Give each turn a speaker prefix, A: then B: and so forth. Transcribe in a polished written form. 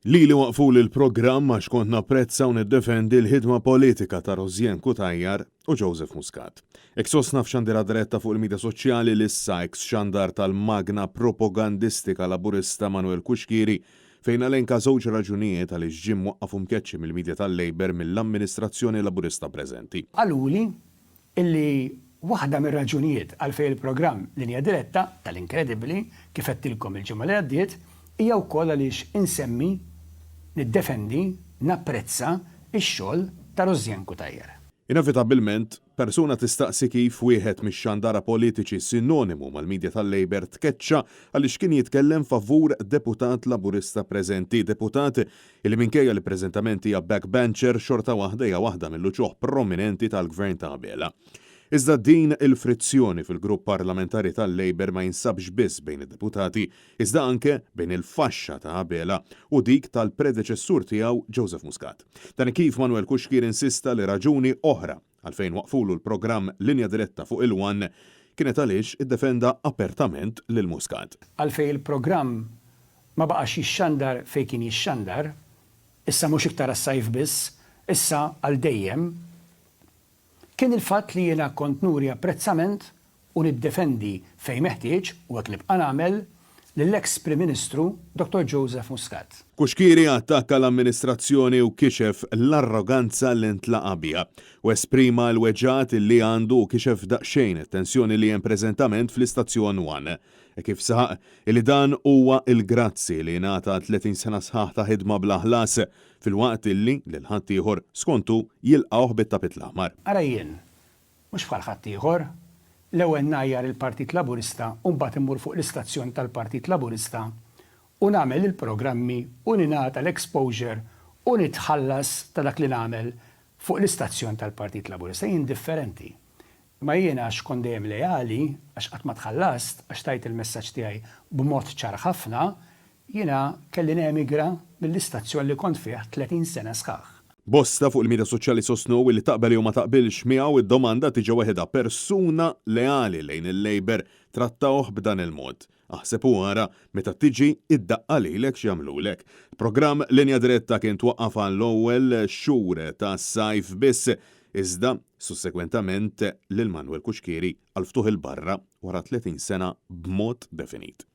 A: Lili waqfuli l-programm għax kont napprezza u niddefendi l-ħidma politika ta' Rosianne Cutajar u Joseph Muscat. Hekk sostna f'xandira diretta fuq il-midja soċjali l-issa eks xandar tal-magna propagandistika Laburista Manuel Cuschieri fejn elenka żewġ raġunijiet għaliex ġie mwaqqaf u mkeċċi mill-midja tal-Labour mill-amministrazzjoni Laburista preżenti.
B: Qaluli illi waħda mir-raġunijiet għalfejn il-programm Linja Diretta, tal-Inkredibbli, kif għedtilkom il-ġimgħa li għaddiet, hija wkoll għaliex insemmi, niddefendi, napprezza x-xogħol ta' Rosianne Cutajar.
A: Inevitabbilment, persuna tistaqsi kif wieħed mix-xandara politiċi sinonimu mal-media tal-Labour tkeċċa għaliex kien jitkellem favur deputat Laburista preżenti, deputat Illi minkejja li preżentament hija backbencher xorta waħda hija waħda mill-uċuħ prominenti tal-Gvern ta' Abela. Iżda din il-frizzjoni fil-grupp parlamentari tal-Labour ma jinsabx biss bejn id-deputati, iżda anke bejn il-faxxa ta' Abela u dik tal-predeċessur tiegħu Joseph Muscat. Dan kif Manuel Cuschieri insista li raġuni oħra għalfejn waqfulu l-programm Linja Diretta fuq il-One kienet għaliex iddefenda apertament lil Muscat.
B: Għalfejn il-programm ma baqax jixxandar fejn kien jixxandar, issa mhux iktar għas-sajf biss, issa għal dejjem, kien il-fatt li jiena kont nuri apprezzament u niddefendi fejn meħtieġ, u hekk nibqa' nagħmel, lill-eks Prim Ministru Dottor Joseph Muscat.
A: Cuschieri attakka l-amministrazzjoni u kixef l-arroganza li ntlaqa' biha u esprima l-weġgħat li għandu u kixef daqsxejn it-tensjoni li hemm preżentament fl-istazzjon One. Hekk kif saħaq illi dan huwa l-grazzi li ngħata għal 30 sena sħaħ ta' ħidma bla ħlas, filwaqt illi lil ħaddieħor, skont hu, jilqgħuh bit-tapit l-aħmar.
B: Ara jien, mhux bħal ħaddieħor, l-ewwel ngħajjar il-Partit Laburista u mbagħad immur fuq l-istazzjon tal-Partit Laburista u nagħmel il-programmi u ningħata l-exposure u nitħallas ta' dak li nagħmel fuq l-istazzjon tal-Partit Laburista. Jien differenti. Imma jiena għax kont dejjem leali, għax qatt ma tħallast, għax tajt il-messaġġ tiegħi b'mod ċar ħafna, jiena kelli nemigra mill-istazzjon li kont fih 30 sena sħaħ.
A: Bosta fuq il-midja soċjali sostnew li taqbel jew ma taqbilx miegħu id-domanda tiġi waħedha persuna leali lejn il-Labour trattawh b'dan il-mod. Aħseb u ara meta tiġi id-daqqa lilek x'jagħmlulek. Programm Linja Diretta kien twaqqaf għall-ewwel xhur tas-sajf biss, iżda sussegwentament lil Manuel Cuschieri għal ftuħ 'il barra wara 30 sena b'mod definit.